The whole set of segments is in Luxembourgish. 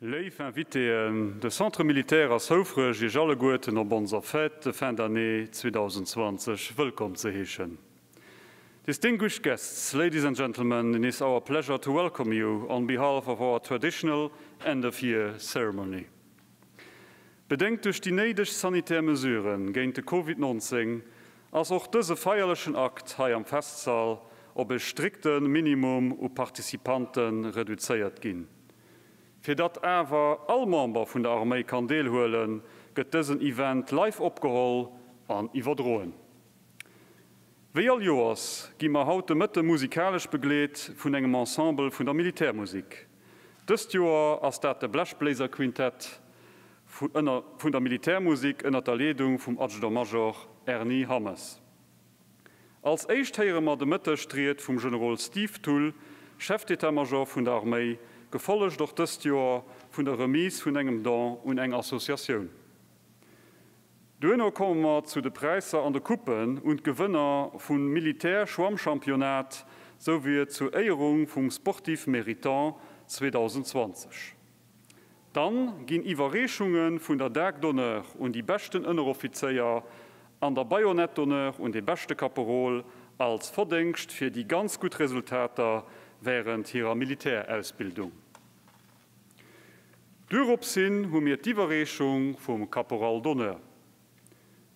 Léif Invitéen, de Centre Militaire ass houfreg Iech alleguerten op onser Fête de fin d'année 2020 wëllkomm ze heeschen. Distinguished guests, ladies and gentlemen, it is our pleasure to welcome you on behalf of our traditional end-of-year ceremony. Bedéngt duerch déi néideg sanitär Mesurë géint de Covid 19 ass och dëse feierlechen Akt hei am Festsall op e strikte Minimum u Participante reduzéiert ginn. Fir datt awer all Member vun der Arméi kann deelhuelen, gëtt dësen Event live opgeholl an iwwerdroen. Wéi all Joers gi mer haut de Mëtte musikalesch begleet vun engem Ensemble vun der Militärmusik. Dëst Joer ass dat de Blechbléiserquintett vun der Militärmusik ënnert der Leedung vum Adjudant-Major Erny Hammes. Als éischt héiere mer de Mëtteg d'Ried vum Generol Steve Thull, Chef d'état-major vun der Arméi, gefollegt och dëst Joer vun der Remise vun engem Don un eng Associatioun. Duerno komme mer zu de Präisser an de Coupen un d'Gewënner vum Militär-Schwammchampionnat souwéi zur Éierung vum Sportif Méritant 2020. Dann ginn Iwwerreechunge vun der Dague d'honneur un déi beschten Ënneroffizéier an der Baïonnette d'honneur un dee beschte Kaperol als Verdéngscht fir déi ganz gutt Resultater wärend hirer Militärausbildung. Duerops hin hu mir d'Iwwerreechung vum Caporal d'honneur.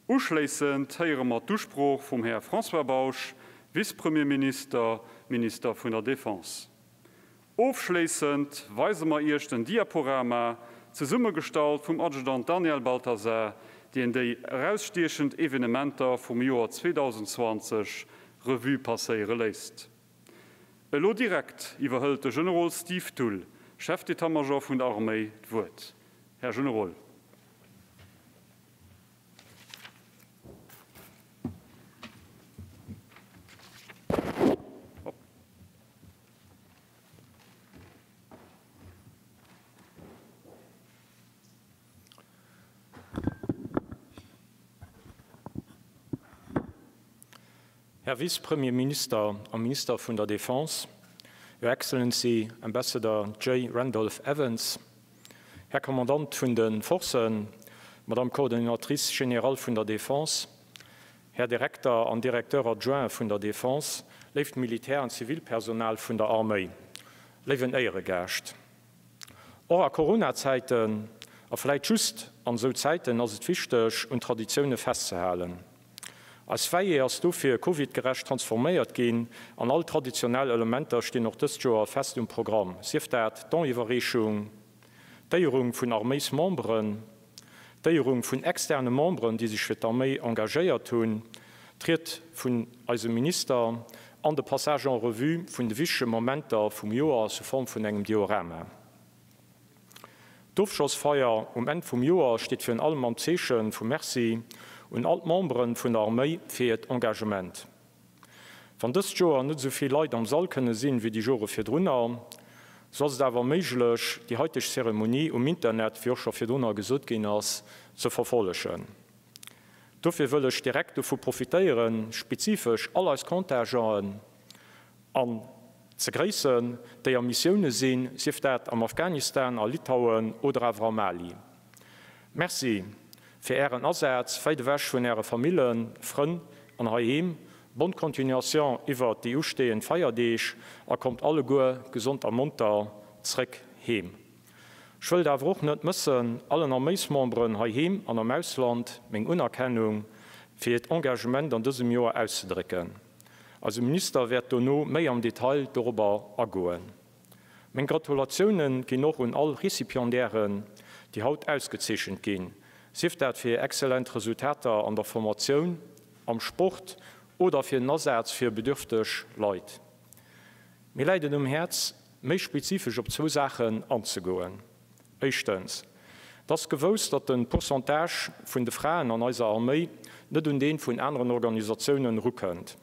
Uschléissend héiere mer d'Usprooch vum Här François Bausch, Vice-Premierminister, Minister vun der Defense. Ofschléissend weise mer Iech den Diaporama, zesummegestallt vum Adjutant Daniel Balthasar, deen déi erausstiechend Evenementer vum Joer 2020 Revue passéiere léisst. Elo direkt iwwerhëlt de Generol Steve Thull, Chef d'état-major vun der Arméi, d'Wuert. Här Generol. Här Vice-Premierminister a Minister vun der Defense, Your Excellency Ambassador J. Randolph Evans, Här Kommandant vun de Forcen, Madame Coordonnatrice générale vun der Defense, Här Direkter an Directeur adjoint vun der Defense, léift Militär an Zivilpersonal vun der Arméi, léiwen Éieregaascht. Och a Corona-Zäiten, a vläit just an esou Zäiten, ass et wichteg, un Traditioune festzehalen. Eis Veillée ass dofir covidgerecht transforméiert ginn an all traditionell Elementer stinn och dëst Joer fest um Programm, sief dat d'Don-Iwwerreechung, d'Éierung vun Arméismemberen, d'Éierung vun externe Memberen, déi sech fir d'Arméi engagéiert hunn, d'Ried vun eisem Minister an de Passage en revue vun de wichtege Momenter vum Joer sous forme vun engem Diorama. D'Ofschlossfeier um Enn vum Joer steet virun allem am Zeeche vum Merci un all d'Membere vun der Arméi fir hiert Engagement. Wann dëst Joer net esou vill Leit am Sall kënne sinn wéi déi Jore virdrunner, sou ass et awer méiglech, déi haiteg Zeremonie um Internet, wéi och scho virdrunner gesot ginn ass, ze verfollegen. Dofir wëll ech direkt dovu profitéieren, spezifesch all eis Contingenten an ze gréissen, déi a Missioune sinn, sief dat am Afghanistan, a Litauen oder awer am Mali. Merci fir Ären Asaz wäit ewech vun Äre Famillen, Frënn an heiheem. Bonne continuation iwwert déi ustehend Feierdeeg a kommt alleguer gesond a monter zréck heem. Ech wëllt awer och net mëssen, allen Arméismemberen heiheem an am Ausland meng Unerkennung fir hiert Engagement an dësem Joer auszedrécken. Eise Minister wäert dono méi am Detail dorobber agoen. Meng Gratulatiounen ginn och un all Récipiendairen, déi haut ausgezeechent ginn, sief dat fir hir exzellent Resultater an der Formatioun, am Sport oder fir den Asaz fir bedürfteg Leit. Mir läit et um Häerz, méi spezifesch op zwou Saachen anzegoen. Éischtens, et ass gewousst, datt de Pourcentage vun de Fraen an eiser Arméi net un dee vun aneren Organisatiounen erukënnt.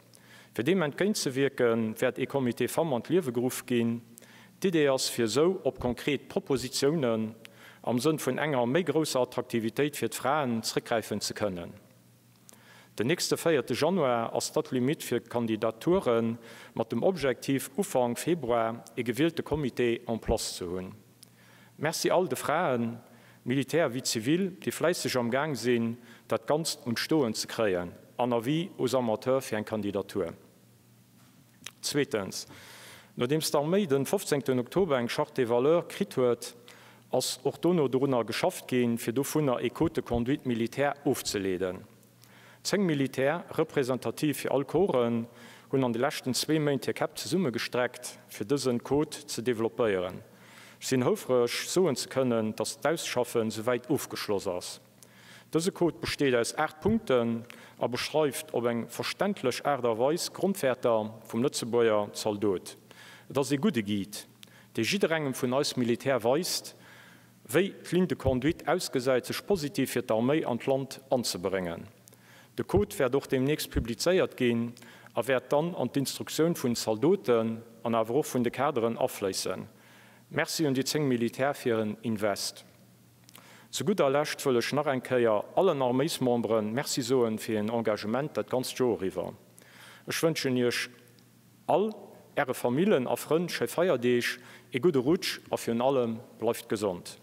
Fir deem entgéintzewierken, wäert ee Comité Femmes an d'Liewe geruff ginn. D'Idee ass, fir esou op konkret Propositiounen am Sënn vun enger méi grousser Attraktivitéit fir d'Fraen zréckgräifen ze kënnen. Den nächste véierte Januar ass d'Date limite fir Kandidaturen, mat dem Objektiv Ufank Februar ee gewielte Comité en place ze hunn. Merci all de Fraen, Militär wéi zivil, déi fläisseg am Gaang sinn, dat Ganzt un d'Stoen ze kréien. An Avis aux amateurs fir eng Kandidatur. Zweetens, Nodeems d'Arméi den 15 Oktober eng Charte des valeurs kritt huet, ass och dono dorunner geschafft ginn, fir dovunner ee Code de conduite militaire ofzeleeden. 10 Militär, representativ fir all Corpsen, hunn an de leschten zwee Méint hir Käpp zesummegestreckt, fir dësen Code ze developpéieren. Ech sinn houfreg, soen ze kënnen, dass d'Ausschaffen souwäit ofgeschloss ass. Dëse Code besteet aus 8 Punkten a beschreift op eng verständlech Aart a Weis d'Grondwäerter vum Lëtzebuerger Zaldot. Et ass ee gudde Guide, dee jidderengem vun eis Militär weist, wéi d'Ligne de conduite ausgesäit, sech positiv fir d'Arméi an d'Land anzebréngen. De Code wäert och deemnächst publizéiert ginn a wäert dann an d'Instruktioun vun Zaldoten an awer och vun de Kaderen afléissen. Merci un déi 10 Militär fir hiren Invest. Zu gudder Lescht wëll ech nach eng Kéier allen Arméismemberen Merci soen fir hiren Engagement dat ganzt Joer iwwer. Ech wënschen Iech all, Äre Famillen a Frënn schéi Feierdeeg, ee gudde Rutsch a virun allem bleift gesond.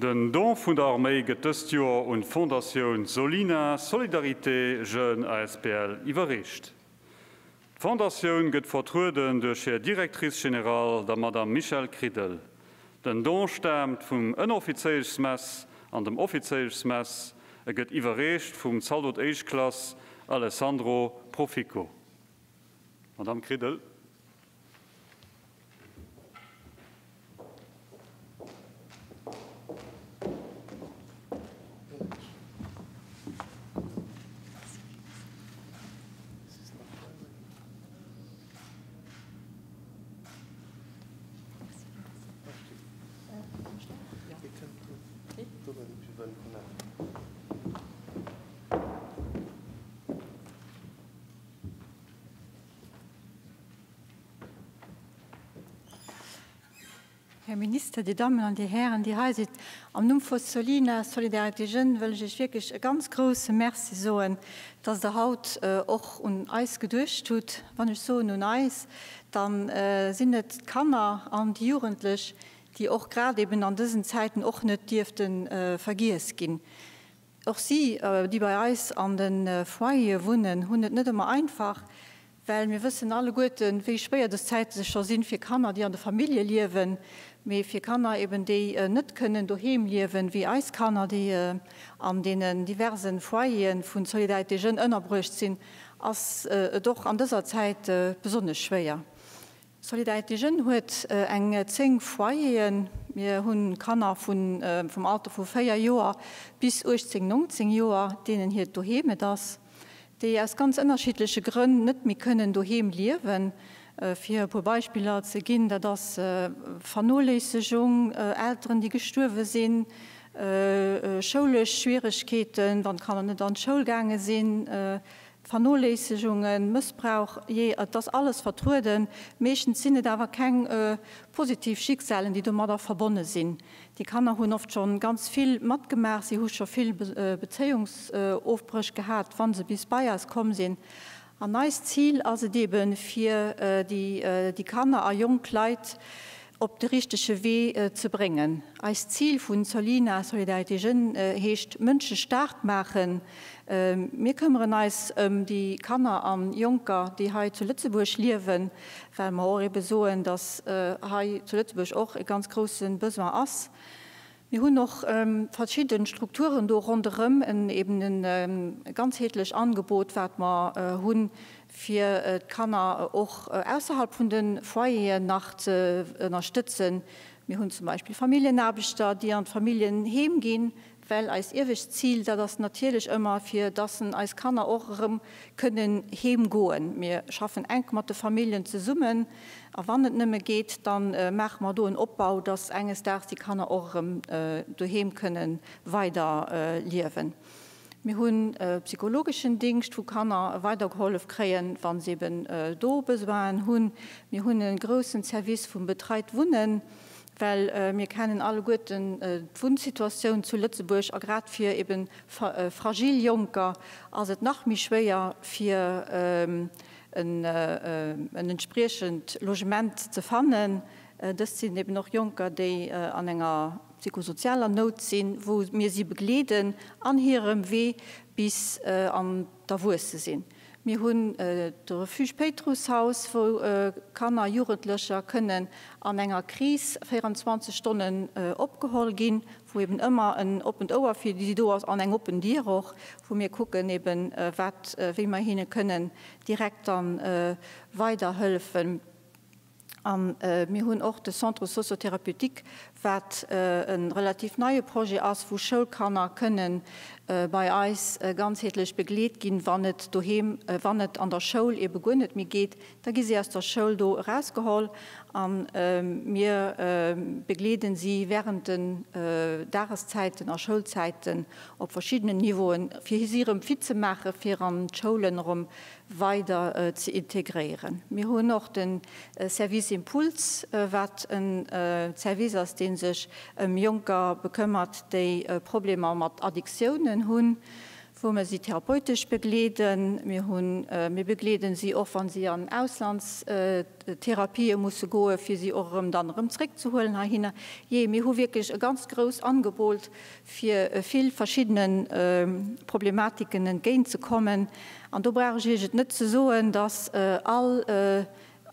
Den Don vun der Arméi gëtt dëst Joer un d'Fondatioun Solina, Solidarité Jeunes asbl iwwerreecht. D'Fondatioun gëtt vertrueden duerch hir Directrice générale, der Madame Michèle Kridel. Den Don staamt vum Ënneroffizéieschsmess an dem Offizéieschsmess. E gëtt iwwerreecht vum Zaldot Éischt Klass Alessandro Profico. Madame Kridel. Här Minister, Dir Dammen an Dir Hären, déi hei sidd, am Numm vu Solina, Solidarité Jeunes, wëll ech Iech wierklech e ganz grouse Merci soen, dass Der haut och un eis geduecht hutt. Wann ech soen un eis, da sinn et d'Kanner an déi Jugendlech, déi och grad eben an dësen Zäiten och net dierfte vergiess ginn. Och si, déi bei eis an de Foyere wunnen, hunn et net ëmmer einfach, well mir wëssen alleguerten, wéi schwéier dës Zäite scho sinn fir Kanner, déi an de Famillje liewen, mee fir Kanner eben, déi net kënnen doheem liewen, wéi eis Kanner, déi an deenen diverse Foyere vu Solidarité Jeunes ënnerbruecht sinn, ass et och an dëser Zäit besonnesch schwéier. Solidarité Jeunes huet eng 10 Foyeren. Mir hu Kanner vum Alter vu 4 Joer bis 18, 19 Joer, deenen hiert Doheem et ass, déi aus ganz ënnerschiddleche Grënn net méi kënnen doheem liewen. Fir e puer Beispiller ze ginn, dat ass Vernoléissegung, Elteren, déi gestuerwe sinn, schoulesch Schwieregkeeten, wann d'Kanner net an d'Schoul gaange sinn, Vernoléissegungen, Mëssbrauch, jee, et ass alles vertrueden. Meeschtens sinn et awer keng positiv Schicksalen, déi domadder verbonne sinn. Déi Kanner hunn oft scho ganz vill matgemaach, si hu scho vill Bezéiungsofbréch gehat, wa se bis bei eis komm sinn. An eist Zil ass et eben, fir déi Kanner a jonk Leit op de richtege Wee ze bréngen. Eist Zil vun Solina, Solidarité Jeunes, heescht Mënsche staark maachen. Mir këmmeren eis ëm déi Kanner an Jonker, déi hei zu Lëtzebuerg liewen, well mer och ebe soen, dass hei zu Lëtzebuerg och e ganz grousse Besoin ass. Mir hunn och verschidde Strukturen do ronderëm, eben e ganzheetlech Angebot, wat mer hunn, fir d'Kanner och ausserhalb vun de Foyeren nach ze ënnerstëtzen. Mir hunn zum Beispill Familljenaarbechter, déi an d'Familljen heem ginn, well eist iewescht Zil, dat ass natierlech ëmmer, fir dass eis Kanner och erëm kënnen heem goen. Mir schaffen enk mat de Familljen zesummen a wann et nëmme geet, da maache mer do en Opbau, dass enges Daags déi Kanner och erëm doheem kënne weider liewen. Mir hunn e psychologeschen Dingscht, wou Kanner weidergehollef kréien, wa se eben do Besoinen hunn. Mir hunn e groussen Service vum betreit Wunnen, well mir kennen alleguerten d'Wunnsituatioun zu Lëtzebuerg a grad fir eben fragil Jonker ass et nach méi schwéier, fir en entspriechend Logement ze fannen. Dëst sinn eben och Jonker, déi an enger psychosozialer Nout sinn, wou mir si begleeden an hirem Wee bis an d'Erwuesse sinn. Mir hunn de Refuge Péitrusshaus, wou Kanner, Jugendlecher kënnen an enger Kris 24 Stonnen opgeholl ginn, wou eben ëmmer en oppent Ouer fir si do ass an eng oppen Dier och, wou mir kucken eben, wat, wéi mer hinne kënnen direkt dann weiderhëllefen. A mir hunn och de Centre socio-thérapeutique, wat e relativ neie Projet ass, wou Schoulkanner kënne bei eis ganzheetlech begleet ginn, wann et doheem, wann et an der Schoul ebe guer net méi geet. Da gi si aus der Schoul do erausgeholl a mir begleeden si während den Dageszäiten a Schoulzäiten op verschiddenen Niveauen, fir si erëm fit ze maachen, fir an d'Schoulen erëm weider ze integréieren. Mir hunn och de Service Impuls, wat e Service ass, dee sech ëm Jonker bekëmmert, déi Problemer mat Addiktiounen hunn, wou mir si therapeutesch begleeden. Mir hunn, mir begleeden si och, wa si an Auslandstherapie musse goen, fir si och erëm dann erëm zréckzehuelen heihinner. Jee, mir hu wierklech e ganz grouss Angebot, fir vill verschiddene Problematiken entgéint ze kommen. An do brauch ech Iech et net ze soen, dass all,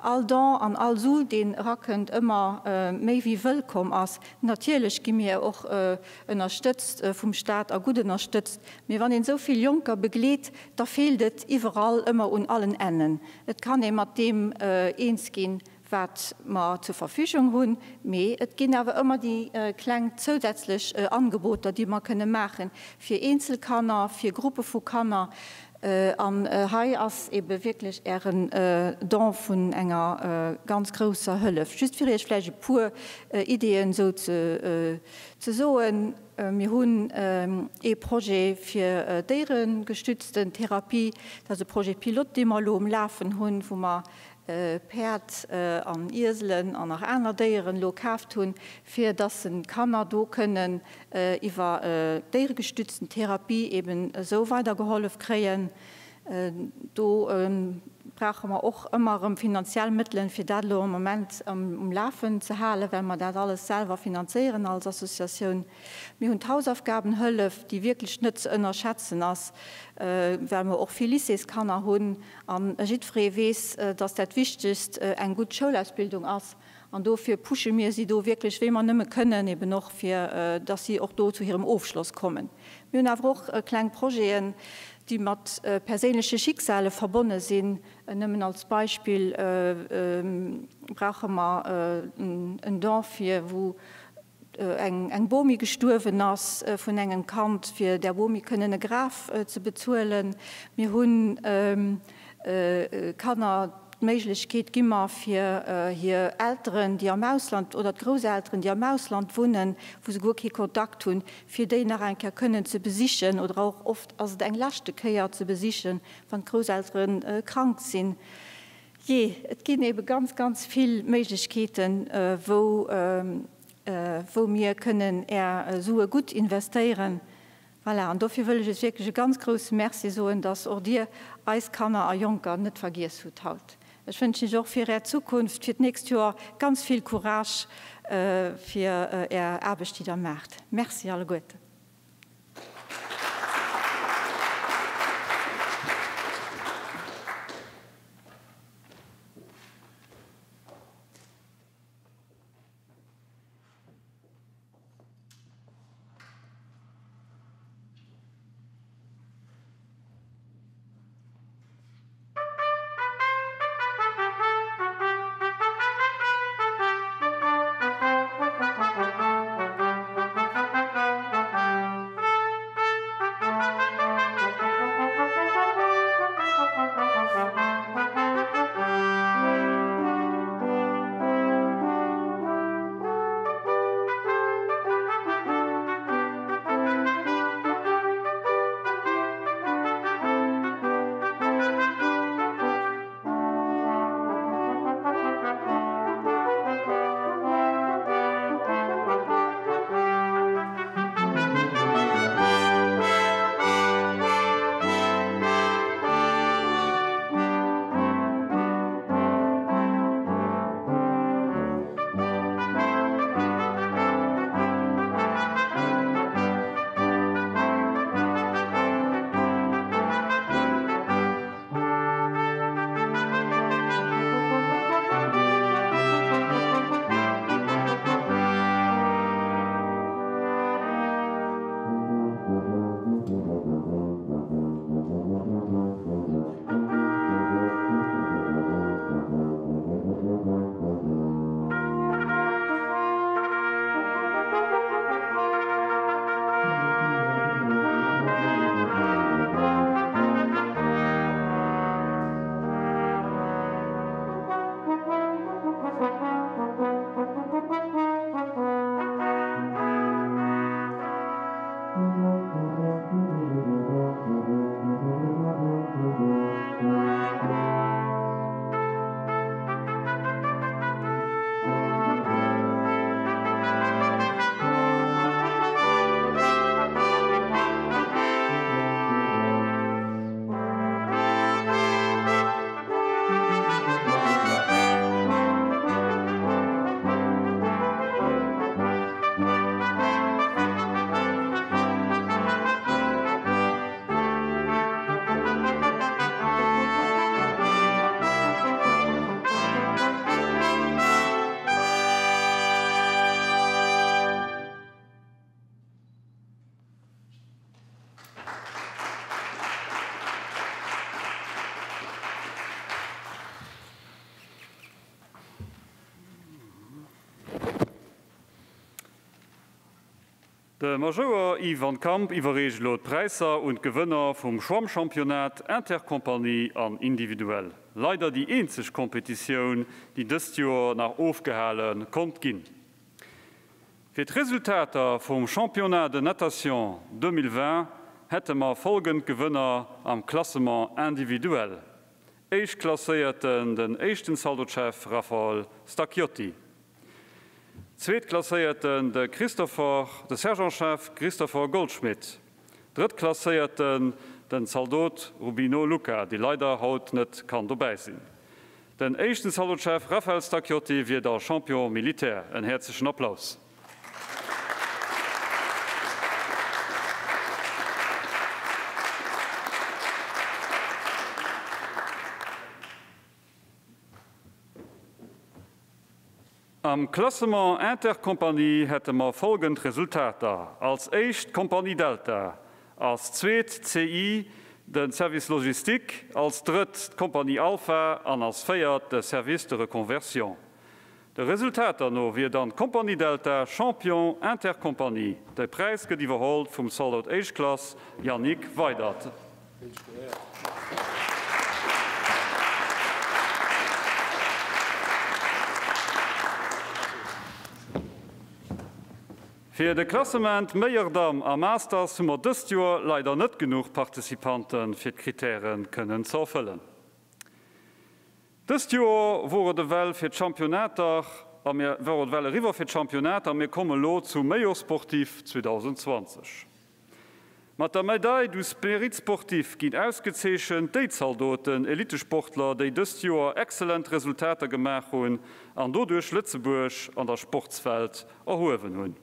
all Don an all Su, deen erakënnt, ëmmer méi wéi wëllkomm ass. Natierlech gi mir och ënnerstëtzt vum Stat a gutt ënnerstëtzt. Mee wann een esou vill Jonker begleet, da feelt et iwwerall ëmmer un allen Ennen. Et kann ee mat deem eens ginn, wat mer zur Verfügung hunn, mee et ginn awer ëmmer déi kleng zousätzlech Angeboter, déi mer kënne maachen, fir eenzel Kanner, fir Gruppe vu Kanner. An hei ass ebe wierklech Ären Don vun enger ganz grousser Hëllef. Just fir Iech vläicht e puer Ideeën esou ze soen, Mir hunn ee Projet fir déieregestützten Therapie, dat ass e Projet pilote, dee mer elo um Lafen hunn, wou mer. Päerd an Ieselen an nach aner Déieren elo kaaft hunn, fir dass se d'Kanner do kënnen iwwer déieregestützten Therapie eben esou weidergehollef kréien. Do brauche mer och ëmmer erëm finanziell Mëttelen, fir dat elo am Moment um Lafen ze halen, well mer dat alles selwer finanzéieren als Associatioun. Mir hunn d'Hausaufgabenhëllef, déi wierklech net ze ënnerschätzen ass, well mer och vill Lycéeskanner hunn a jiddweree weess, dass dat Wichtegst eng gutt Schoulausbildung ass. An dofir pushe mir si do wierklech, wéi mer nëmme kënnen, eben och fir dass si och do zu hirem Ofschloss kommen. Mir hunn awer och kleng Projeten, déi mat perséinleche Schicksale verbonne sinn. Nëmmen als Beispill brauche mer en Don fir wou eng Bomi gestuerwen ass vun engem Kand, fir där Bomi kënnen e Graf ze bezuelen. Mir hunn Kanner d'Méiglechkeet gi mer fir hir Elteren, déi am Ausland, oder d'Grousselteren, déi am Ausland wunnen, wou se guer kee Kontakt hunn, fir déi nach eng Kéier kënnen ze besichen oder och oft ass et eng leschte Kéier ze besichen, wann d'Grousseltere krank sinn. Jee, et ginn ebe ganz, ganz vill Méiglechkeeten, wou, wou mir kënnen Är Sue gutt investéieren. Voilà, an dofir wëll ech Iech wierklech e ganz grouse Merci soen, dass och Dir eis Kanner a Jonker net vergiess hutt haut. Ech wënschen Iech och fir Är Zukunft, fir d'nächst Joer ganz vill Courage fir Är Aarbecht, déi Der maacht. Merci alleguerten. De Majouer Yves Van Camp iwwerreecht elo d'Präisser un d'Gewënner vum Schwammchampionnat Intercompagnie an Individuell. Leider déi eenzeg Competitioun, déi dëst Joer nach ofgehale konnt ginn. Fir d'Resultater vum Championnat de Natation 2020 hätte mer folgend Gewënner am Klassement individuell. Éischtklassierten den éischten Zaldotchef Raphael Stacchiotti. Zweetklasséierten de Christopher, de Sergent-Chef Christopher Goldschmidt. Drëttklasséierten den Zaldot Rubino Luca, dee leider haut net kann dobäi sinn. Den éischten Zaldotchef Raphael Stacchiotti wier da Champion militaire. En häerzlechen Applaus. Am Klassement Intercompagnie hätte mer folgend Resultater, Als éischt d'Compagnie Delta, als zweet d'CI, de Service Logistique, als drëtt d'Compagnie Alpha an als véiert de Service de Reconversion. De Resultater no wier dann d'Compagnie Delta Champion Intercompagnie. De Präis gëtt iwwerholl vum Zaldot Éischt Klass Yannick Weydert. Fir de Klassement Meilleur Dame a Masters hu mer dëst Joer leider net genuch Participanten fir d'Kritäre kënnen ze erfëllen. Dëst Joer wor et ewell fir d'Championnater a mir wor et ewell eriwwer fir d'Championnater a mir komme lo zu Meilleur Sportif 2020. Mat der Médaille du Mérite Sportif ginn ausgezeechent déi Zaldoten, Elitesportler, déi dëst Joer excellent Resultater gemaach hunn an doduerch Lëtzebuerg an der Sportswelt erhuewen hunn.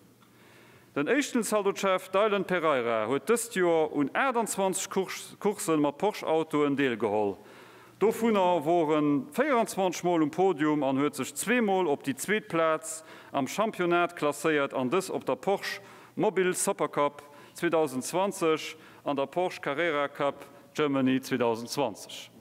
Den éischten Zaldotchef Dylan Pereira huet dëst Joer un 28 Courssen mat Porsche Autoen deelgeholl. Dovunner wor en 24 mol um Podium an huet sech zweemol op déi zweet Plaz am Championnat klasséiert an dës op der Porsche Mobil Supercup 2020 an der Porsche Carrera Cup Germany 2020.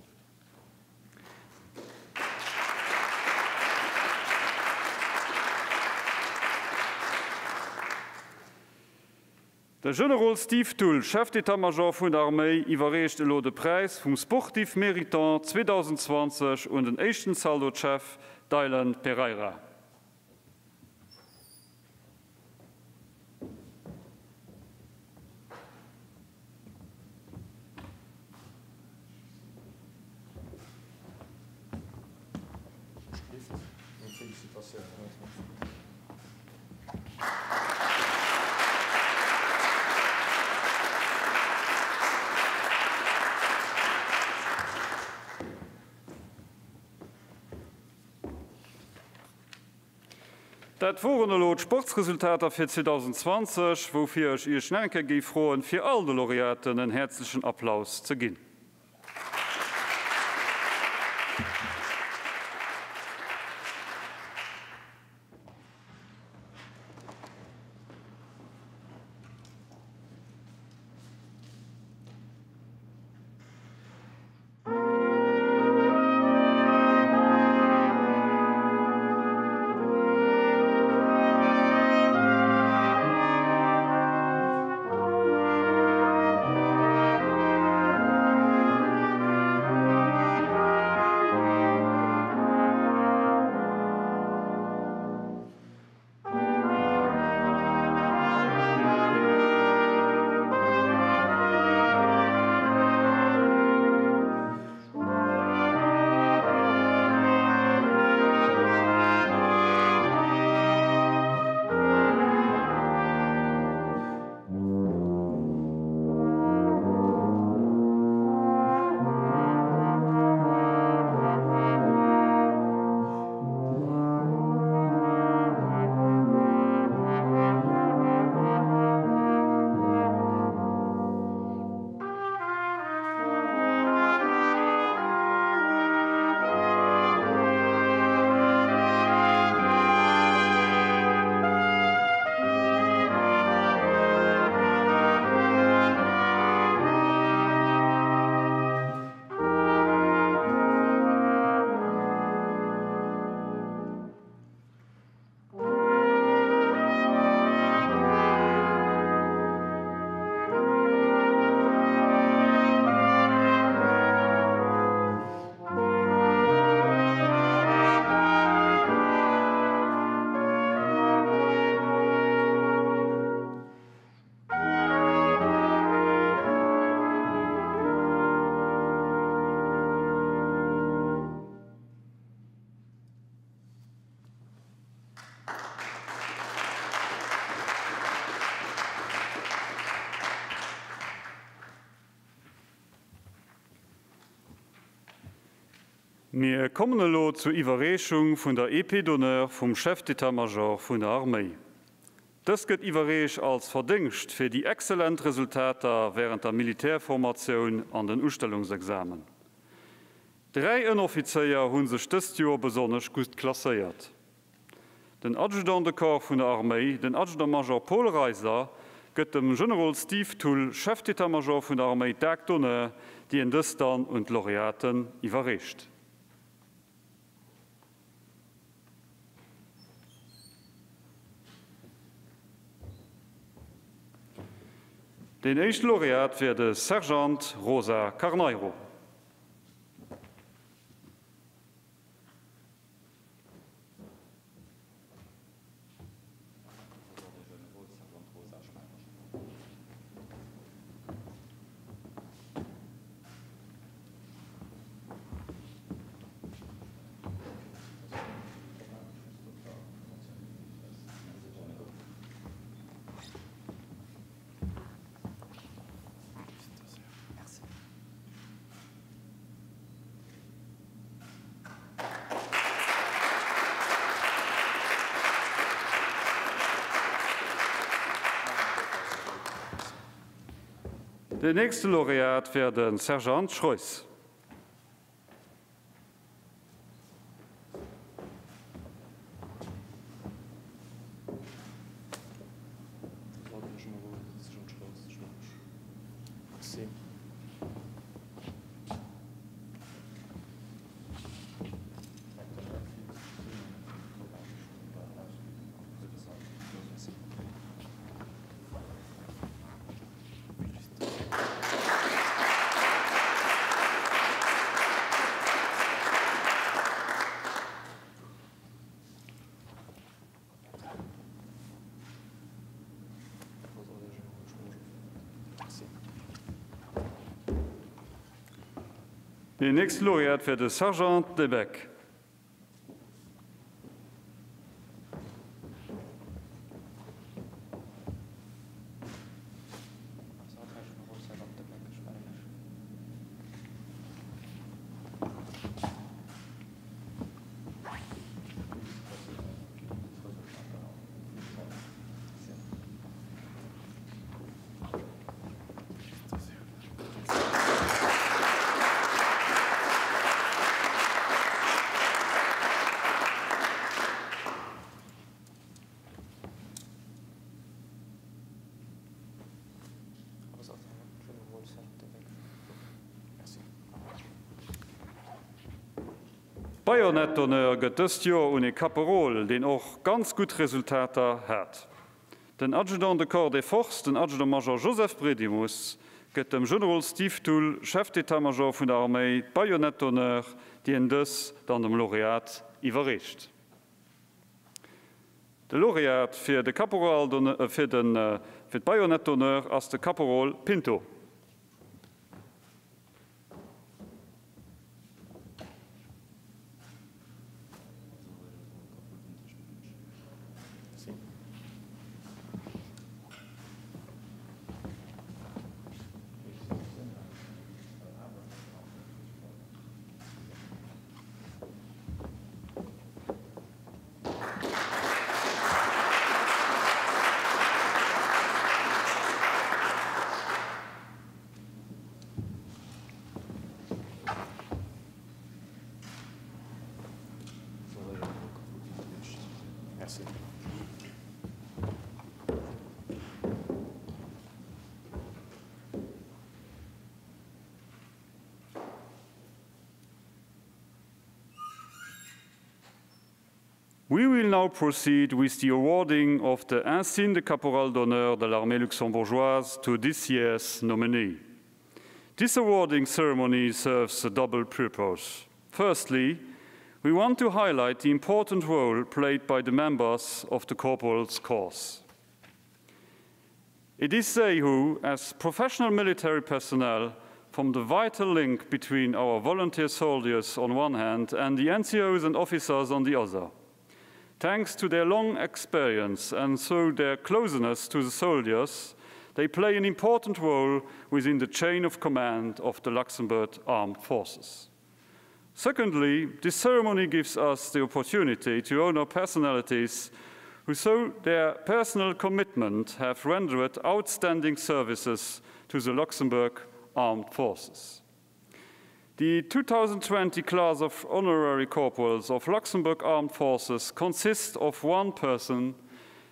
De Generol Steve Thull, Chef d'état-major vun der Arméi, iwwerreecht elo de Präis vum Sportif Méritant 2020 un den éischten Zaldotchef Dylan Pereira. Dat woren elo d'Sportsresultater fir 2020, woufir ech Iech nach eng Kéier géif froen, fir all de Laureaten en häerzlechen Applaus ze ginn. Mir kommen elo zur Iwwerreechung vun der Épée d'honneur vum Chef d'état-major vun der Arméi. Dës gëtt iwwerreech als Verdéngscht fir déi exzellent Resultater wärend der Militärformatioun an den Ustellungsexamen. Dräi Ënneroffizéier hu sech dëst Joer besonnesch gutt klasséiert. Den Adjudant de Corps vun der Arméi, den Adjudant-Major Paul Reiser, gëtt dem Generol Steve Thull, Chef d'état-major vun der Arméi, d'Dague d'honneur, déi en dës dann un d'Laureaten iwwerreecht. Deen éischte Laureat wär de Sergeant Rosa Carneiro. Den nächste Laureat wär de Sergeant Schreuss. Deen nächste Laureat wär de Sergeant Debec. D'Baïonnette d'honneur gëtt dëst Joer un e Kaperol, deen och ganz gutt Resultater hat. Den Adjudant de Corps des Forces, den Adjudant-Major Joseph Bredimus, gëtt dem Generol Steve Thull, Chef d'état-major vun der Arméi, d'Baïonnette d'honneur, déi en dës dann dem Laureat iwwerreecht. De Laureat fir de Caporal d'honneur, fir den, fir d'Baïonnette d'honneur ass de Caporal Pinto. We will now proceed with the awarding of the Insigne de Caporal d'honneur de l'armée luxembourgeoise to this year's nominee. This awarding ceremony serves a double purpose. Firstly, we want to highlight the important role played by the members of the corporal's corps. It is they who, as professional military personnel, form the vital link between our volunteer soldiers on one hand and the NCOs and officers on the other. Thanks to their long experience and through their closeness to the soldiers, they play an important role within the chain of command of the Luxembourg Armed Forces. Secondly, this ceremony gives us the opportunity to honor personalities who through their personal commitment have rendered outstanding services to the Luxembourg Armed Forces. The 2020 class of honorary corporals of Luxembourg Armed Forces consists of one person,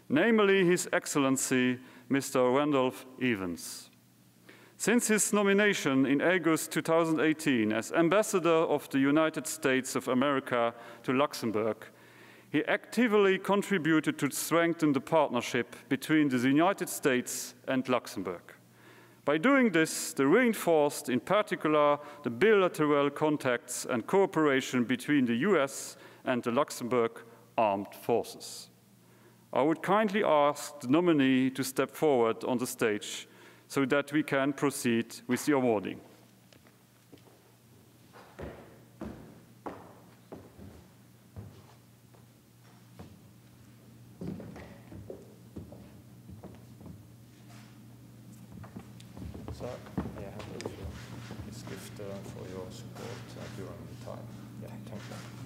namely His Excellency Mr. Randolph Evans. Since his nomination in August 2018 as Ambassador of the United States of America to Luxembourg, he actively contributed to strengthen the partnership between the United States and Luxembourg. By doing this, they reinforced in particular the bilateral contacts and cooperation between the US and the Luxembourg Armed Forces. I would kindly ask the nominee to step forward on the stage so that we can proceed with the awarding. Sir, may I hand over this gift uh, for your support uh, during the time? Yeah, thank you.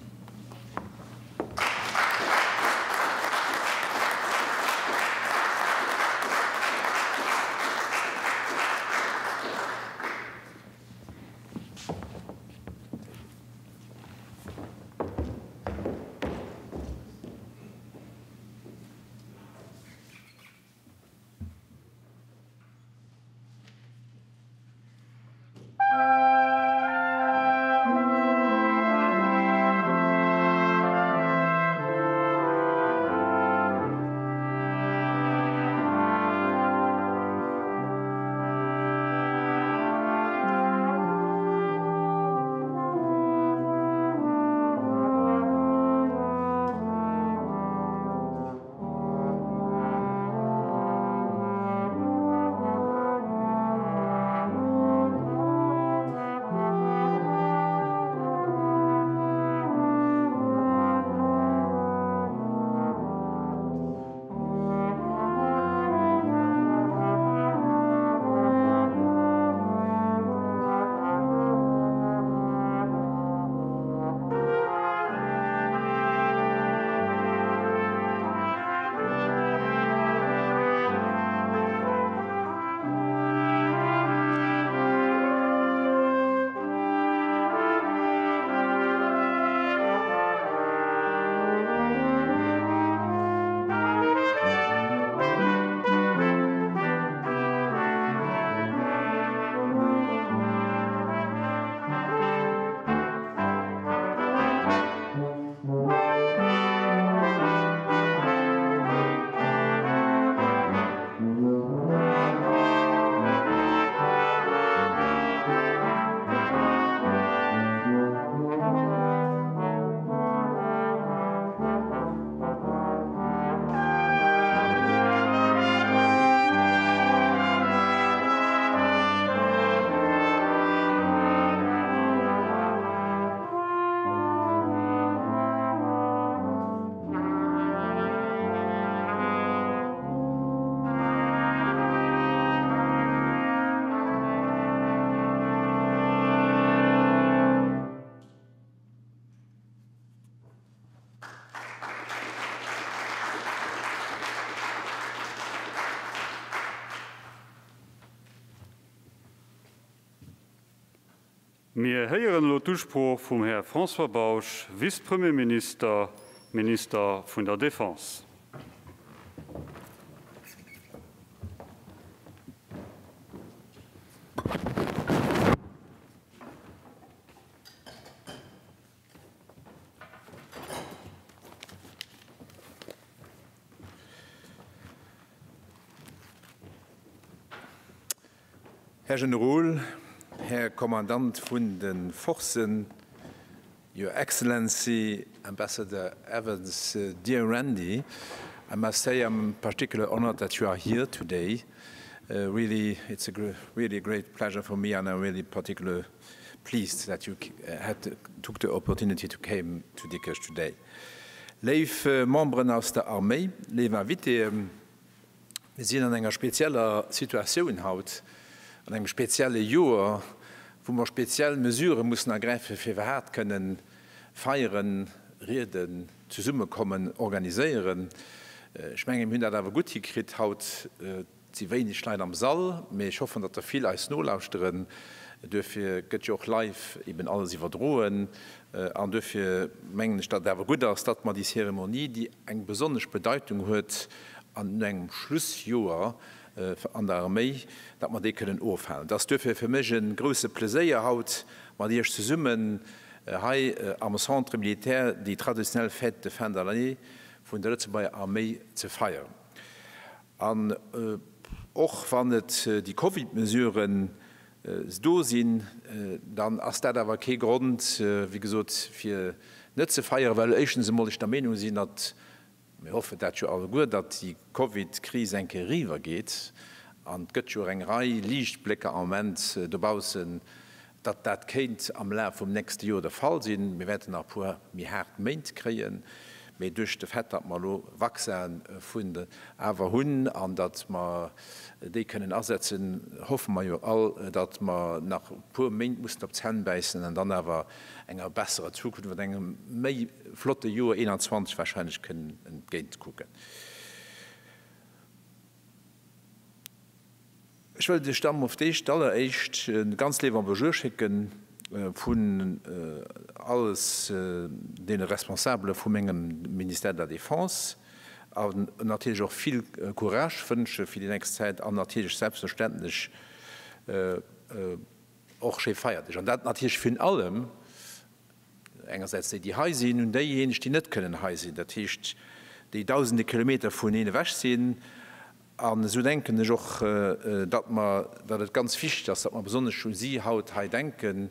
Mir héieren elo d'Usprooch vum Här François Bausch, Vice-Premierminister, Minister vun der Defense. Här Generol, Här Kommandant vun de Forcen, Your Excellency Ambassador Evans, dear Randy, I must say I'm particularly honored that you are here today. Uh, really, it's a really great pleasure for me and I'm really particularly pleased that you uh, had to, took the opportunity to came to Dikrech today. Léif uh, Memberen aus der Arméi, léif Invitéen, mir sinn an enger spezieller Situatioun haut, an engem spezielle Joer. wou mer speziell Mesurë mussen ergräifen, fir iwwerhaapt kënnen Feieren, Rieden, Zesummekommen organiséieren. Ech mengen, mir hunn dat awer gutt hikritt haut. Et si wéineg Leit am Sall, mee ech hoffen, datt der vill eis nolauschteren. Duerfir gëtt jo och live eben alles iwwerdroen. An duerfir mengen ech, datt et awer gutt ass, datt mer déi Zeremonie, déi eng besonnesch Bedeitung huet an engem Schlussjoer an der Arméi, datt mer déi kënnen ofhalen. Et ass duerfir fir mech e grouse Pleséier haut mat Iech zesummen hei am Centre militaire déi traditionell Fête de fin de l'année vun der Lëtzebuerger Arméi ze feieren. An och wann et déi Covid-Mesuren do sinn, dann ass dat awer kee Grond, wéi gesot, fir net ze feieren, well éischtens emol ech der Meenung sinn, datt Mir hoffen dat jo alleguer, datt déi Covid-Kris eng Kéier eriwwer geet. An et gëtt jo och eng Rei Liichtblécker am Moment dobaussen, datt dat kéint am Laf vum nächste Joer de Fall sinn. Mir wäerten nach e puer méi haart Méint kréien, mee duerch de Fait, datt mer elo Vaccinen vun awer hunn an datt mer déi kënnen asetzen, hoffe mer jo all, datt mer nach e puer Méint mussen op d'Zänn bäissen an dann awer enger besserer Zukunft an engem méi flotte Joer 21 wahrscheinlech kënnen entgéint kucken. Ech wëllt Iech dann op d'éischt, d'alleréischt e ganz léiwen Bonjour schécke vun alles deene Responsabele vu mengem Ministère de la Défense an natierlech och vill Courage wënsche fir déi nächst Zäit an natierlech selbstverständlech och schéi Feierdeeg. An dat natierlech virun allem Engersäits déi, déi hei sinn, un déijéineg, déi net kënnen hei sinn, dat heescht, déi dausende Kilometer vun een ewech sinn. An esou denken ech och, datt mer, datt et ganz wichteg ass, datt mer besonnesch u si haut hei denken,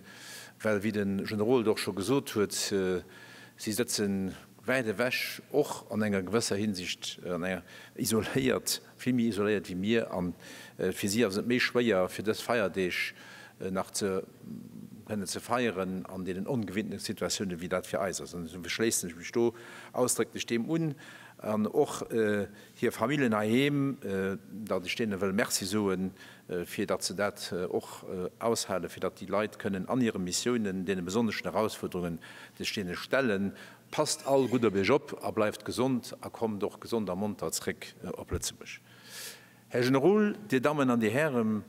well, wéi de Generol et och scho gesot huet, si sëtze wäit ewech, och an enger gewësser Hinsicht an enger isoléiert, vill méi isoléiert wéi mir, a fir si ass et méi schwéier, fir dës Feierdeeg nach ze kënnen ze feieren an deenen ongewinnten Situatiounen, wéi dat fir eis ass. An esou schléissen ech mech do ausdrécklech deem un, an och hir Familljen heiheem, datt ech deene wëll Merci soen, fir datt se dat och aushalen, fir datt déi Leit kënnen an hire Missiounen, deene besonneschen Erausfuerderungen, déi sech deene stellen, Passt all gutt op Iech op a bleift gesond a kommt och gesond a monter zréck op Lëtzebuerg. Här Generol, Dir Dammen an Dir Hären,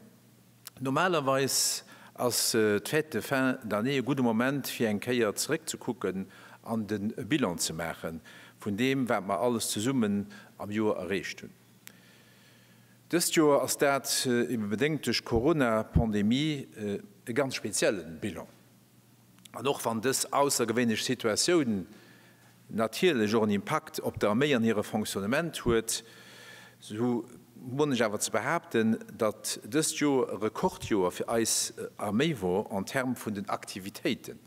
normalerweis ass d'Fête de fin d'année e gudde Moment fir eng Kéier zeréckzekucken an de Bilan ze maache vun deem wat mer alles zesummen am Joer erreecht hunn. Dëst Joer ass dat, ebe bedéngt duerch d'Corona-Pandemie, e ganz spezielle Bilan. An och wann dës aussergewéinlech Situatioun natierlech och en Impakt op d'Arméi an hire Fonctionnement huet, sou won ech awer ze behaapten, datt dëst Joer e Rekordjoer fir eis Arméi wor en termes vun den Aktivitéiten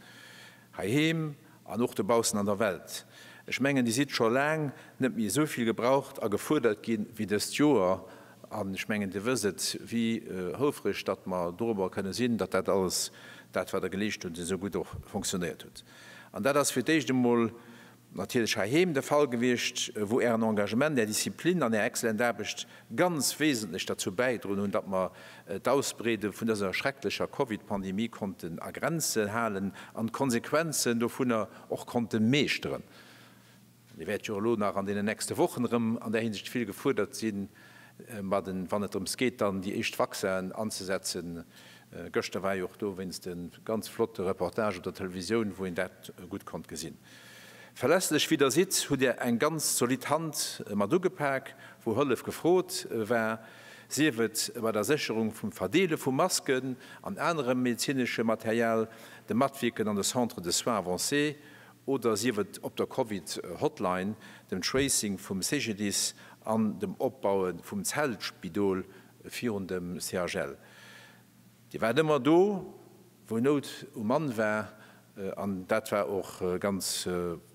heiheem an och dobaussen an der Welt. Ech mengen, Dir sidd scho laang net méi esou vill gebraucht a gefuerdert ginn wéi dëst Joer. An ech mengen, Dir wësst et, wéi houfreg datt mer dorobber kënne sinn, datt dat alles, dat wat Der geleescht hutt, esou gutt och fonctionnéiert huet. An dat ass fir d'éischt emol natierlech heiheem de Fall gewiescht, wou Ären Engagement, Är Disziplin an Är exzellent Aarbecht ganz wesentlech derzou bäidroen hunn, datt mer d'Ausbreede vun dëser schrecklecher Covid-Pandemie konnten a Grenzen halen an d'Konsequenzen dovunner och konnte meeschteren. Dir wäert jo elo nach an deenen nächste Wochen erëm an där Hinsicht vill gefuerdert sinn, wann et drëms geet, dann déi éischt Vaccinen anzesetzen. Gëschter war jo och dowéinst e ganz flotte Reportage op der Televisioun, wou een dat gutt konnt gesinn. Verlässlech wéi Der sidd, hutt Dir eng ganz zolidd Hand mat ugepak, wou Hëllef gefrot war, sief et bei der Sécherung vum Verdeele vu Masken an anerem medezinesche Material, dem Matwierken an de Centres de soins avancés oder sief et op der Covid-Hotline, dem Tracing vum CGDIS an dem Opbaue vum Zeltspidol virun dem CHL. Dir waart ëmmer do, wou Nout um Mann war, an dat war och ganz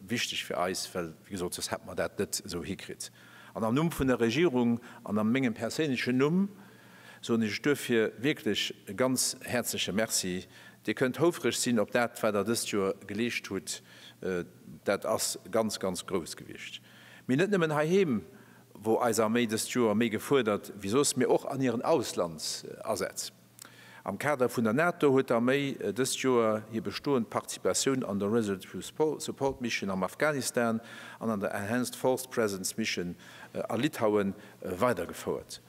wichteg fir eis, well, wéi gesot, soss hätte mer dat net esou hikritt. An am Numm vun der Regierung an a mengem perséinlechen Numm soen ech duerfir wierklech e ganz häerzleche Merci. Dir kënnt houfreg sinn op dat, wat Der dëst Joer geleescht hutt. Dat ass ganz, ganz grouss gewiescht. Mee net nëmmen heiheem wor eis Arméi dëst Joer méi gefuerdert wéi soss, mee och an hiren Auslandsasätz. Am Kader vun der NATO huet d'Arméi dëst Joer hir bestoend Participatioun an der Resolute Support Mission am Afghanistan an an der Enhanced Force Presence Mission a Litauen weidergefouert.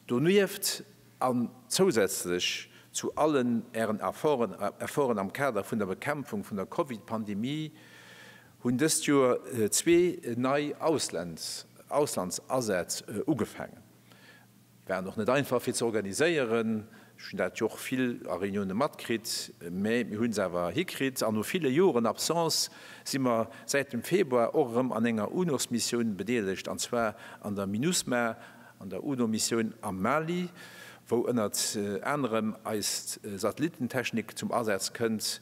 Donieft an zousätzlech zu allen Ären Efforten am Kader vun der Bekämpfung vun der Covid-Pandemie hunn dëst Joer zwee nei Auslandsasätz ugefaangen. Waren och net einfach fir ze organiséieren, ech hunn dat jo och vill a Reunioune matkritt, mä mir hu se awer hikritt. An no ville Joren Absence si mer säit dem Februar och erëm an enger UNOS-Missioun bedeelegt, an zwar an der Minusma, an der UNO-Missioun am Mali, wou ënnert anerem eis Satellitentechnik zum Asaz kënnt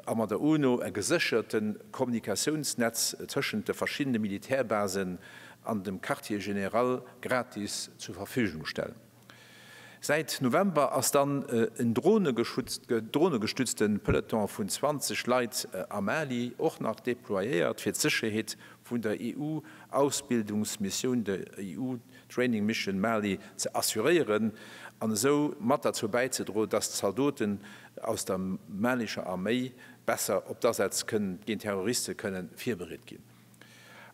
a mat der UNO e gesécherte Kommunikatiounsnetz tëschent de verschiddene Militärbasen an dem Quartier général gratis zur Verfügung stellen. Säit November ass dann en dronegestützte Peloton vun 20 Leit am Mali och nach deployéiert, fir d'Sécherheet vun der EU-Ausbildungsmissioun, der EU Training Mission Mali, ze assuréieren an esou mat derzou bäizedroen, dass d'Zaldoten aus der malischer Arméi besser op d'Asätz géint Terroriste kënne virbereet ginn.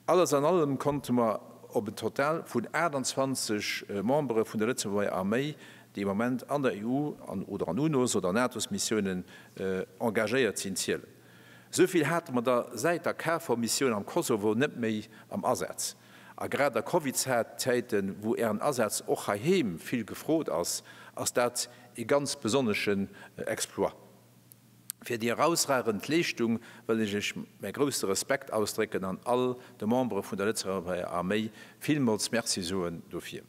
Alles an allem konnte mer op en Total vun 28 Membere vun der Lëtzebuerger Arméi, déi am Moment an der EU an oder an UNOS oder NATOs-Missiounen engagéiert sinn, zielen. Esou vill hate mer der säit der KFOR-Missioun am Kosovo net méi am Asaz. A grad a Covid-Zäiten, wou Ären Asaz och heiheem vill gefrot ass, ass dat ee ganz besonneschen Exploit. Fir déi erausragend Leeschtung wëll ech Iech mäi grousse Respekt ausdrécken an all de Membere vun der Lëtzebuerger Arméi villmools Merci soen dofir.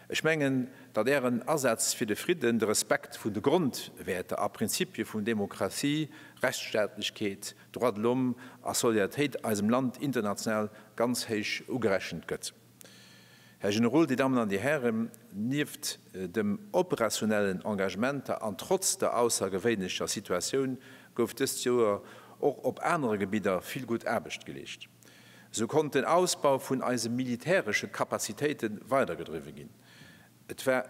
Ech mengen, datt Ären Asaz fir de Fridden, de Respekt vun de Grondwäerter a Prinzipie vun Demokratie, Rechtsstaatlechkeet, Droits de l'homme a Solidaritéit eisem Land international ganz héich ugerechent gëtt. Här Generol, Dir Dammen an Dir Hären, nieft dem operationellen Engagementer an trotz der aussergewéinlecher Situatioun gouf dëst Joer och op anere Gebidder vill gutt Aarbecht geleescht. Esou konnt den Ausbau vun eise militäresche Capacitéite weidergedriwwe ginn. Et war,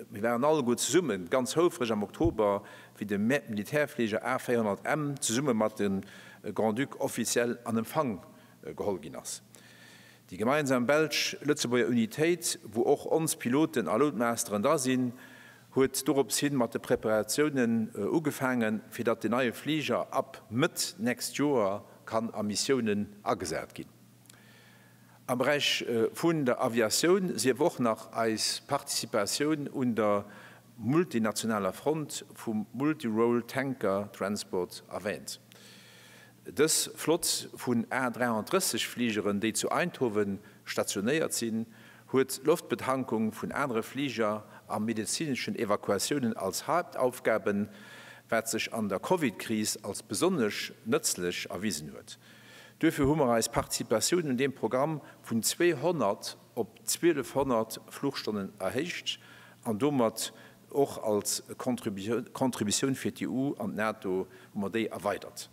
mir waren alleguer zesumme ganz houfreg am Oktober, wéi de Militärfliger A 400 M zesumme mat dem Grand-Duc offiziell an Empfang geholl ginn ass. Déi gemeinsam belsch-lëtzebuerger Unitéit, wou och ons Piloten a Loadmasteren dra sinn, huet dorops hin mat de Preparatiounen ugefaangen, fir datt den neie Fliger ab Mëtt nächst Joer kann a Missiounen agesat ginn. Am Beräich vun der Aviatioun sief och nach eis Participatioun un der multinationaler Front vum Multirole Tanker Transport erwähnt. Dës Flott vun A 330 Fligeren, déi zu Eindhoven stationéiert sinn, huet d'Loftbetankung vun anere Fliger a medezineschen Evakuatiounen als Haaptaufgaben, wat sech an der Covid-Kris als besonnesch nëtzlech erwisen huet. Duerfir hu mer eis Participatioun un deem Programm vun 200 op 1200 Fluchstonnen erhéicht an domat Och als Contributioun fir d'EU an d'NATO hu mer déi erweidert.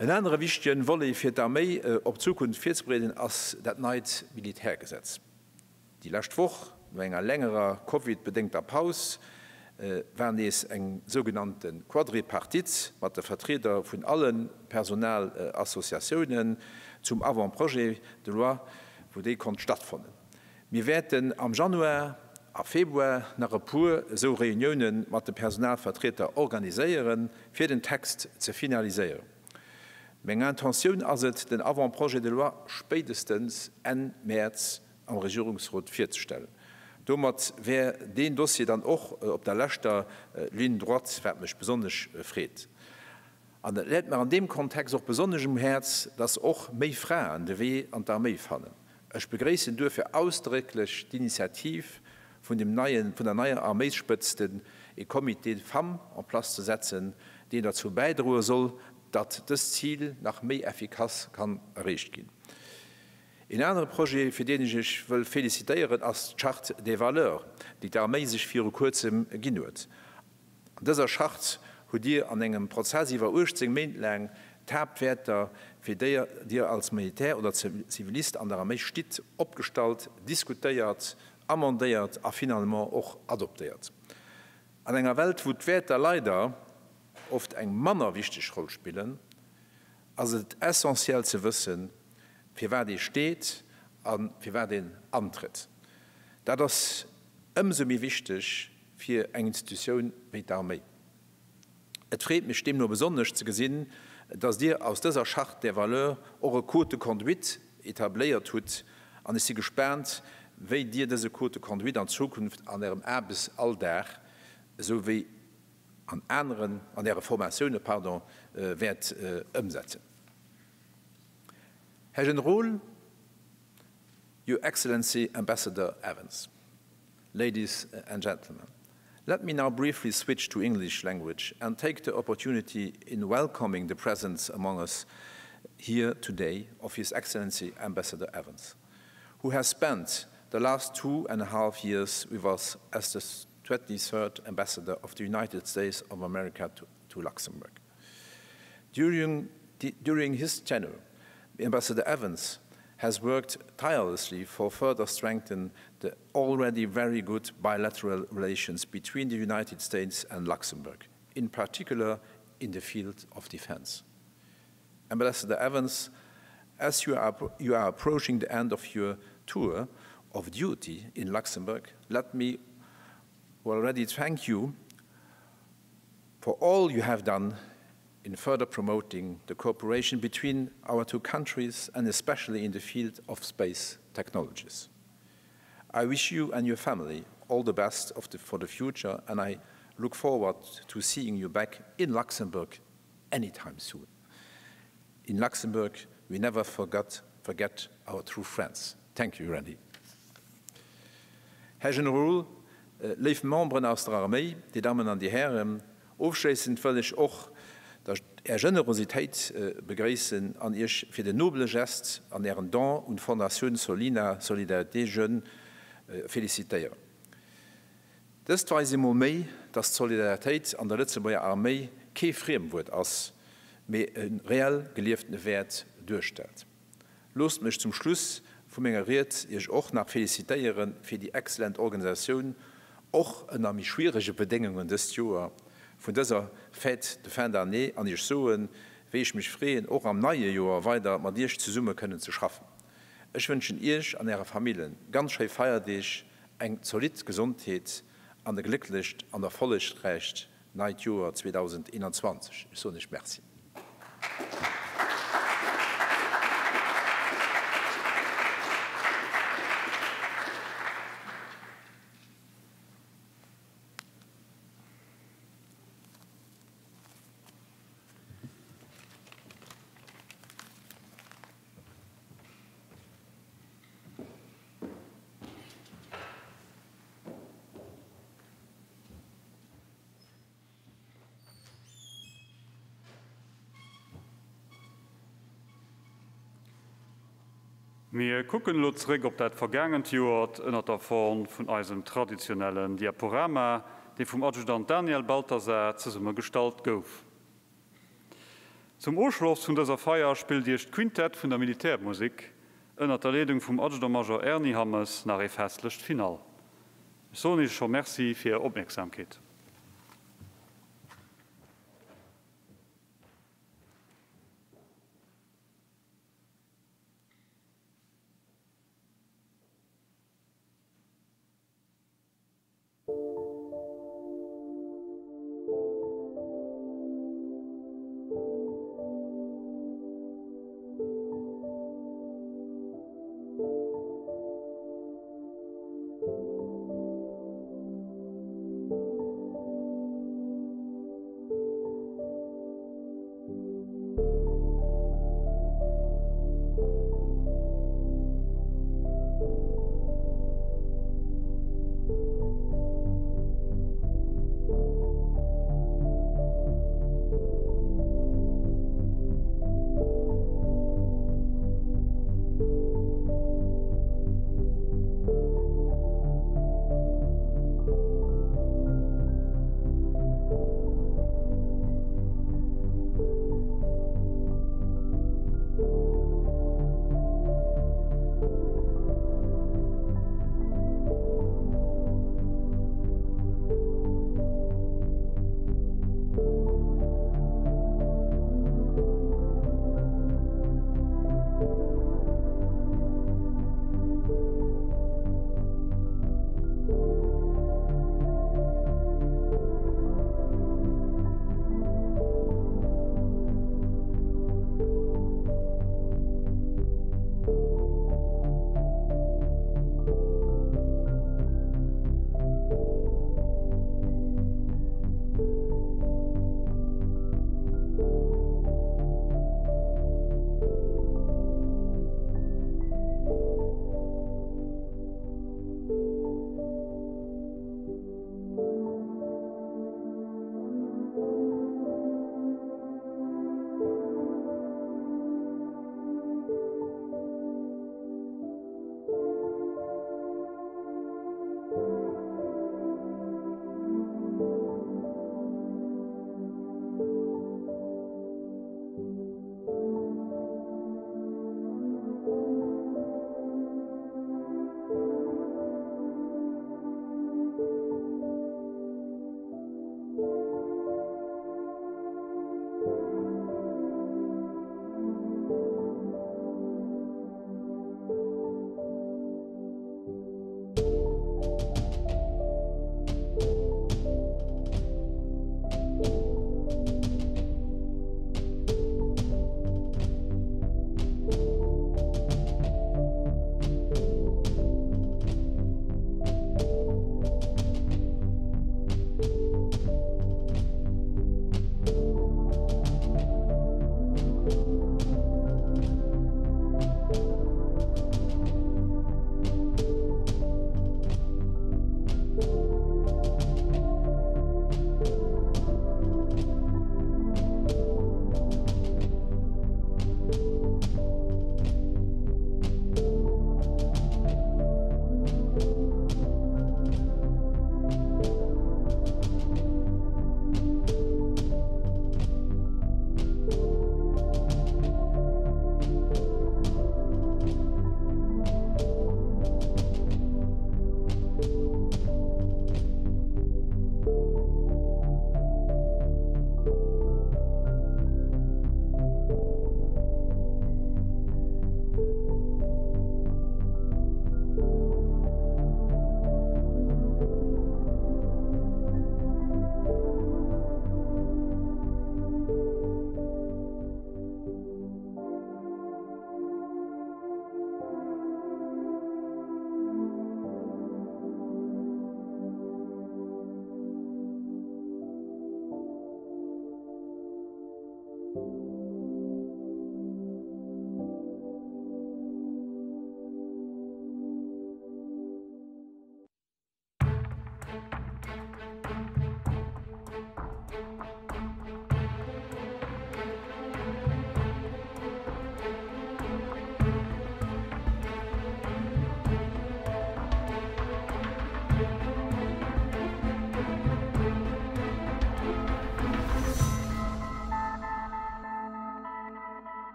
En anere wichtege Volet fir d'Arméi op d'Zukunft virzebereeden ass dat neit Militärgesetz. Déi lescht Woch, no enger längerer Covid-bedéngter Paus, war nees eng sougenannte Quadripartite mat de Vertrieder vun alle Personalassociatiounen zum Avant-projet de loi, wou déi konnt stattfannen. Mir wäerten am Januar a Februar nach e puer esou Reunioune mat de Personalvertrieter organiséieren, fir den Text ze finaliséieren. Meng Intentioun ass et, den Avant-projet de loi spéidestens Enn Mäerz am Regierungsrot virzestellen. Domat wär deen Dossier dann och op der leschter Ligne droite, wat mech besonnesch freet. An et läit mer an deem Kontext och besonnesch um Häerz, dass och méi Fraen de Wee an d'Arméi fannen. Ech begréissen duerfir ausdrécklech d'Initiativ vun dem neien, vun der neier Arméisspëtzt, den e Comité Femmes en place ze setzen, deen derzou bäidroe soll, datt dëst Zil nach méi effikass kann erreecht ginn. Een anere Projet, fir deen ech Iech wëll félicitéieren, ass d'Charte des valeurs, déi d'Arméi sech viru kuerzem ginn huet. An dëser Charte hutt Dir an engem Prozess iwwer 18 Méint laang d'Haaptwäerter, fir déi Dir als Militär oder Zivilist an der Arméi stitt, opgestallt, diskutéiert, amendéiert a finalement och adoptéiert. An enger Welt, wou d'Wäerter leider oft eng manner wichteg Roll spillen, ass et essentiell ze wëssen, fir wat ee steet a fir wat een antrëtt. Dat ass ëmsou méi wichteg fir eng Institutioun wéi d'Arméi. Et freet mech deemno besonnesch ze gesinn, dass Dir aus dëser Charte des valeurs och e Code de conduite etabléiert hutt an ech si gespaant, wéi Dir dëse Code de conduite an Zukunft an Ärem Aarbechtsalldag, esou wéi an aneren, an Äre Formatioune, pardon, wäert ëmsetzen. Här Generol, Your Excellency Ambassador Evans, Ladies and Gentlemen, let me now briefly switch to English language and take the opportunity in welcoming the presence among us here today of His Excellency Ambassador Evans, who has spent the last 2.5 years with us as the 23rd Ambassador of the United States of America to, to Luxembourg. During, during his tenure, Ambassador Evans has worked tirelessly for further strengthen the already very good bilateral relations between the United States and Luxembourg, in particular in the field of defense. Ambassador Evans, as you are, you are approaching the end of your tour of duty in Luxembourg, let me already thank you for all you have done in further promoting the cooperation between our two countries and especially in the field of space technologies. I wish you and your family all the best of the, for the future and I look forward to seeing you back in Luxembourg anytime soon. In Luxembourg, we never forgot, forget our true friends. Thank you, Randy. Här Generol, léif Memberen aus der Arméi, Dir Dammen an Dir Hären, ofschléissend wëll ech och Är Generositéit begréissen an Iech fir den nobele Gest an Ären Don un d'Fondatioun Solina, Solidarité Jeunes, felicitéieren. Dëst weist eemol méi, dass d'Solidaritéit an der Lëtzebuerger Arméi kee Friemwuert ass, mee e reell gelieftene Wäert duerstellt. Loosst mech zum Schluss vu menger Ried Iech och nach felicitéiere fir déi excellent Organisatioun, och ënner méi schwierege Bedéngungen dëst Joer, vun dëser Fête de fin d'année an Iech soen, wéi ech mech freeën, och am neie Joer weider mat Iech zesumme kënnen ze schaffen. Ech wënschen Iech an Äre Famillen ganz schéi Feierdeeg, eng zolidd Gesondheet an e glécklecht an erfollegräicht Neit Joer 2021. Ech soen Iech Merci. Mir kucken elo zeréck op dat vergaangent Joert ënnert der Form vun eisem traditionellen Diaporama, dee vum Adjutant Daniel Balthasar zesumme gestallt gouf. Zum Oschloss vun dëser Feier spillt Iech d'Quintett vun der Militärmusik ënnert der Leedung vum Adjutant-Major Erny Hammes nach ee festlecht Finale. Ech soen Iech scho Merci fir Är Opmierksamkeet.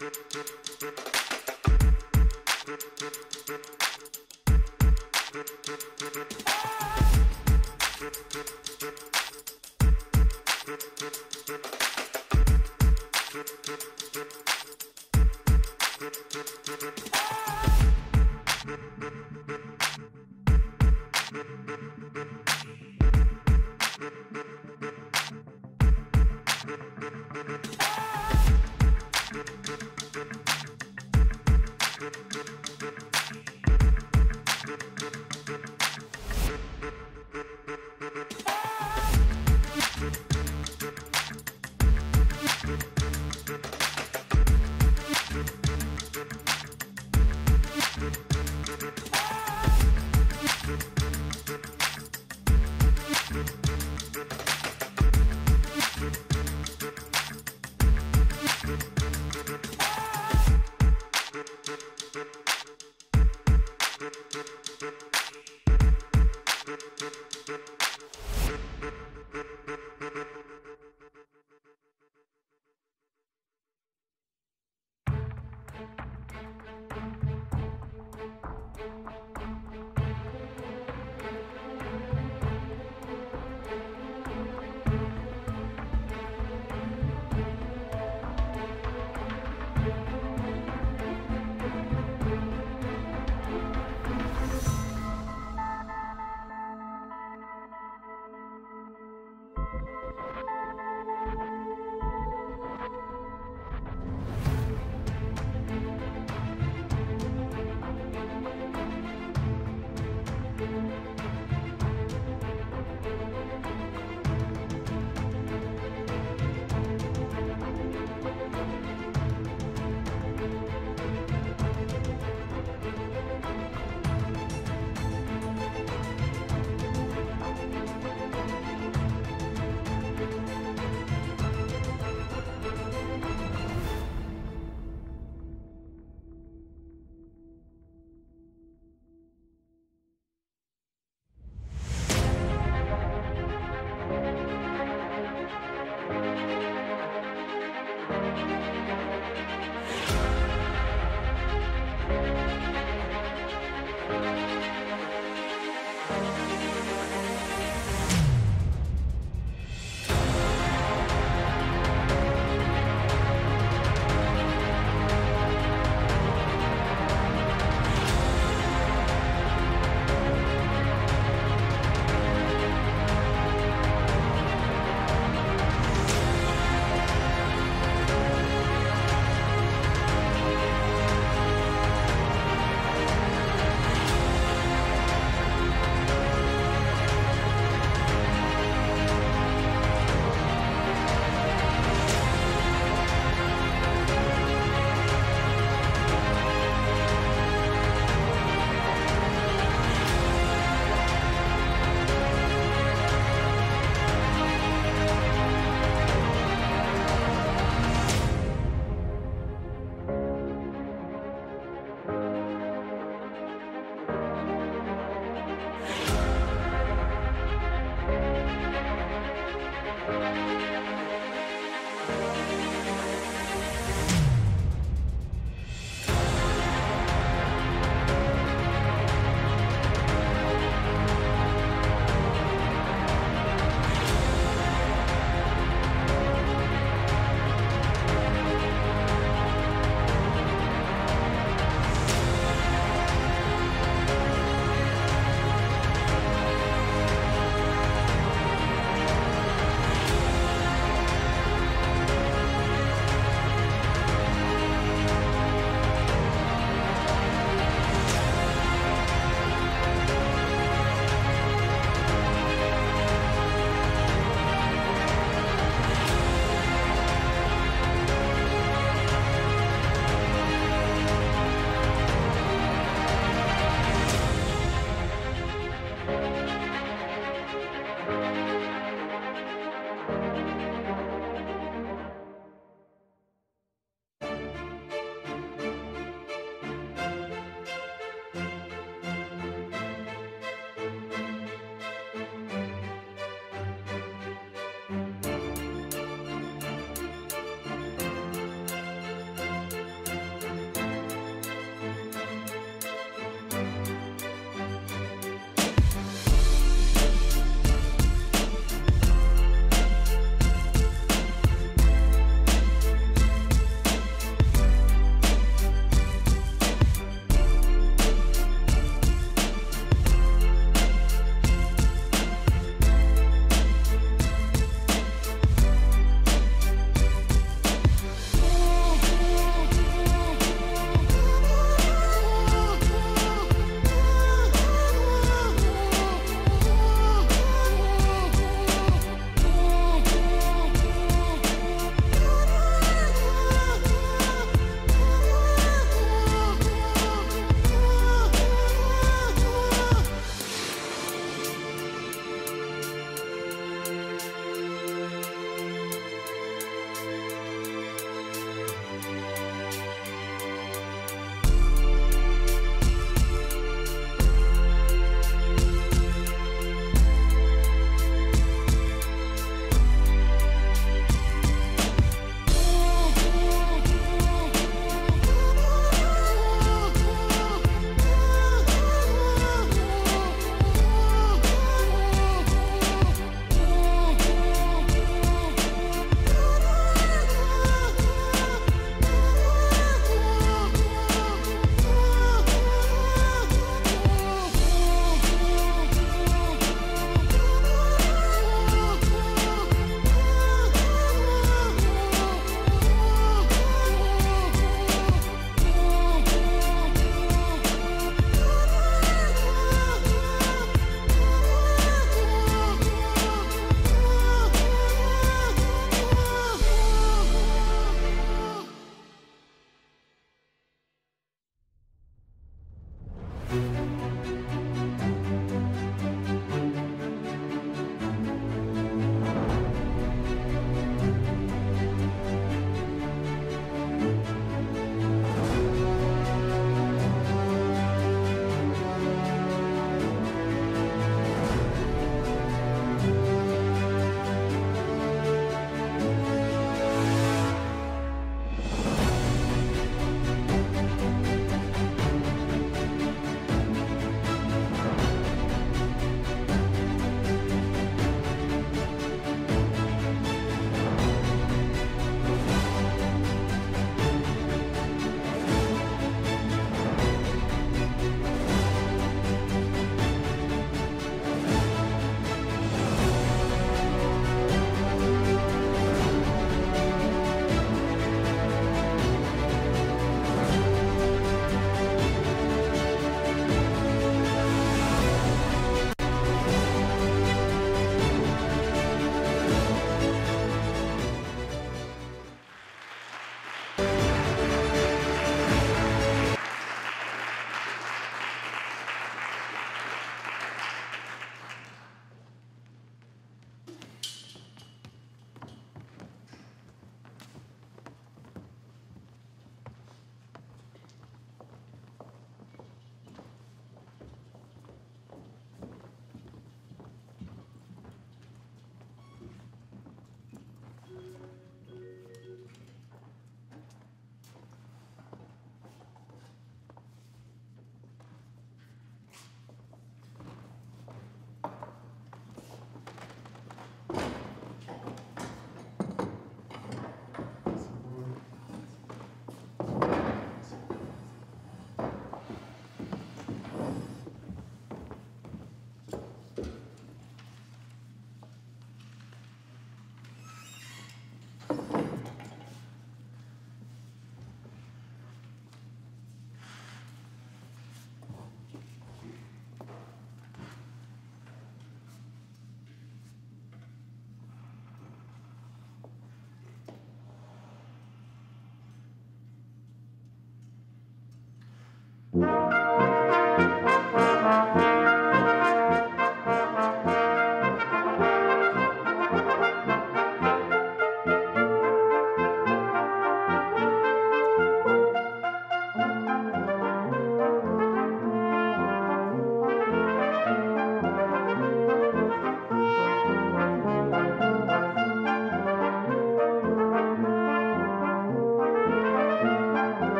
Thank you.